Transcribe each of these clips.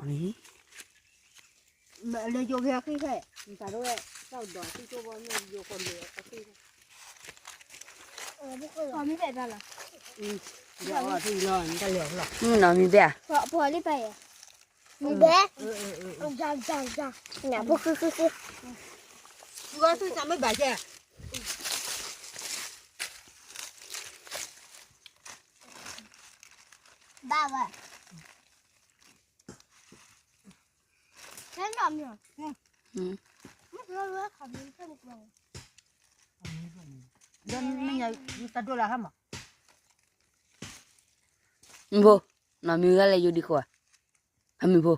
လၢယိဖဲအဃံဖဲ, တၢ်ဒိဝဲ, တၢ်ဒိးသံကၠိဘီမ့ၢ်ယိကီၢ်လၢအဃံဖဲ, မ့ၢ်နီၢ်မံၤဘဲ, မ့ၢ်ဘဲ, ဖိဃုဃုဃု, သူကသူစၢ်မ့ၢ်ဘၣ်ကဲ, ဘၣ်ဝဲ, ဖဲနီၢ်မံၤ, မ့ၢ်လၢခီမံၤဖဲန့ၣ်, ဒီးမ့ၢ်ညါ, တၢ်ဒိလၢဟါမး, မ့ၢ်ဖိ, နီၢ်မံၤဂၤလဲၣ်ယိဒံခိၣ်ဧါ, ဟဲမ့ၢ်ဖိ,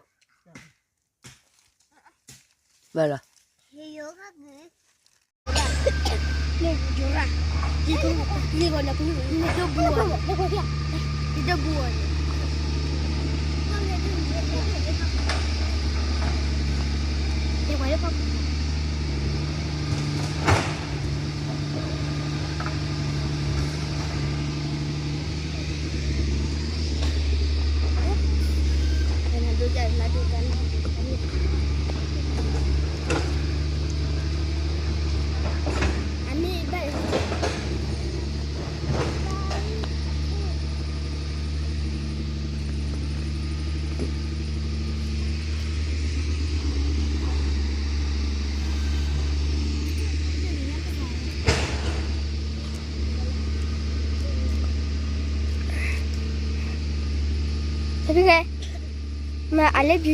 ဘၣ်လီၤ, မ့ၢ်အလဲၤ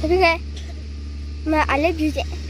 ဘျုးကဲ, မ့ၢ်အလဲၤဘျုးကဲ.